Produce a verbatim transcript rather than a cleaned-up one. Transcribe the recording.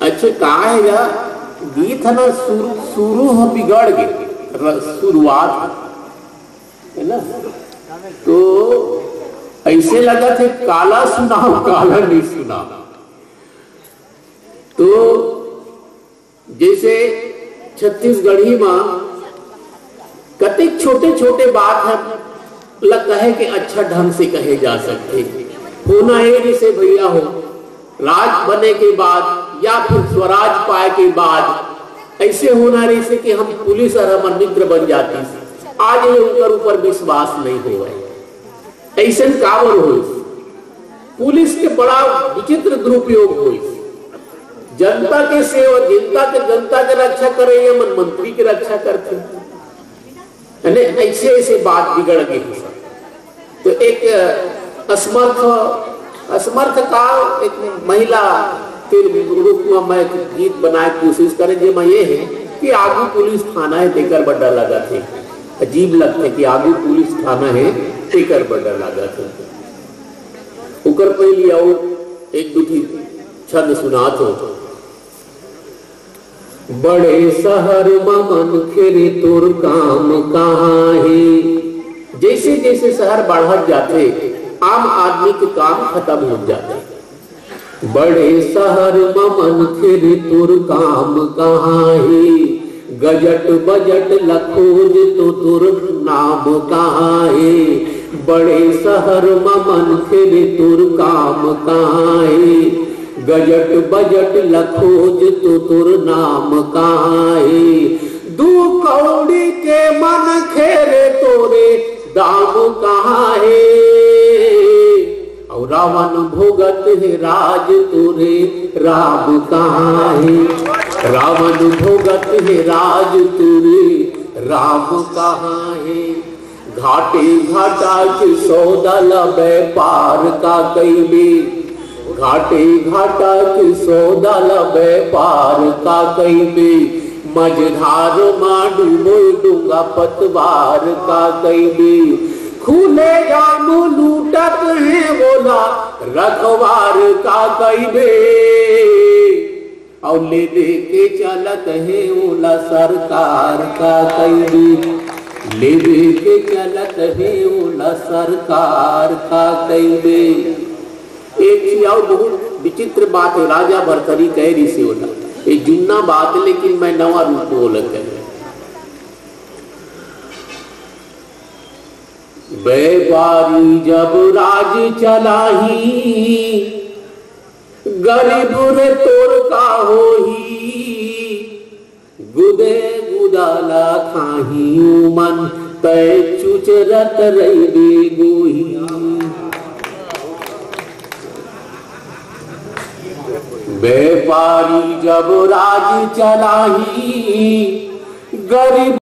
अच्छा, का हे गा, गीत ह ना, शुरू, शुरू ह बिगड़ गे, र-, शुरुआत, हे ना? तो अइसे लगत हे, काला सुनाव, काला नइ सुनाव। तो जइसे छत्तीसगढ़ी म कतेक छोटे-छोटे बात ह ल कहे के अच्छा ढंग से कहे जा सकथे। होना ए रिहिसे भइया हो, राज बने के बाद या फिर स्वराज पाए के बाद अइसे होना रिहिसे कि हम पुलिस अउ हमर मित्र बन जातिस। आज ये उनकर ऊपर विश्वास नइ होवय। अइसन काबर होइस? पुलिस के बड़ा विचित्र दुरुपयोग होइस। जनता के सेवा, जनता के, जनता के रक्षा करे, ये मन मंत्री के रक्षा करथे। यानी अइसे, अइसे बात बिगड़ गे हे सब। तो एक, अ, असमर्थ, असमर्थ का एक महिला के रूप म मैं एक गीत बनाए के कोशिश करें, जेमा ये हे कि आगू पुलिस थाना हे, तेकर बर डर लगत हे। अजीब लगथे कि आगू पुलिस थाना हे, तेकर बर डर लगत हे। ओकर पहिली अउ एक दू ठी छंद सुनात हों। बड़े शहर म मनखे रे तोर काम कहाँ हे? जइसे जइसे शहर बाढ़त जाथे, आम आदमी के काम खतम होत जाथे। बड़े शहर म मनखे रे तोर काम कहाँ हे? गजट बजट ल खोज तो तोर नाम कहाँ हे? बड़े शहर म मनखे रे तोर काम कहाँ हे? गजट बजट ल खोज तो तोर नाम कहाँ हे? दू कौड़ी के मनखे रे तोरे दाम कहाँ हे? अउ रावण भोगत हे राज तोरे राम कहाँ हे? रावण भोगत हे राज तोरे राम कहाँ हे? घाटे घाटा के सौदा ल व्यापार का कहिबे? घाटे घाटा के सौदा ल व्यापार का कहिबे? मझधार म डूबो डोंगा पतवार का कहिबे? खुले आम लूटत हे ओला रखवार का कहिबे? अउ लेबे के चलत हे ओला सरकार का कहिबे? लेबे के चलत हे ओला सरकार का कहिबे? एक ठी अउ बहुत विचित्र बात हे, राजा भरथरी कहे रिहिसे ओला, ये जुन्ना बात, लेकिन मैं नवा रूप म ओला कहे। व्यापारी जब राज चलाही, गरीब रे तोर का होही? गुदे गुदा ला खाही उमन, तै चुचरत रहिबे गोही। व्यापारी जब राज चलाही, गरीब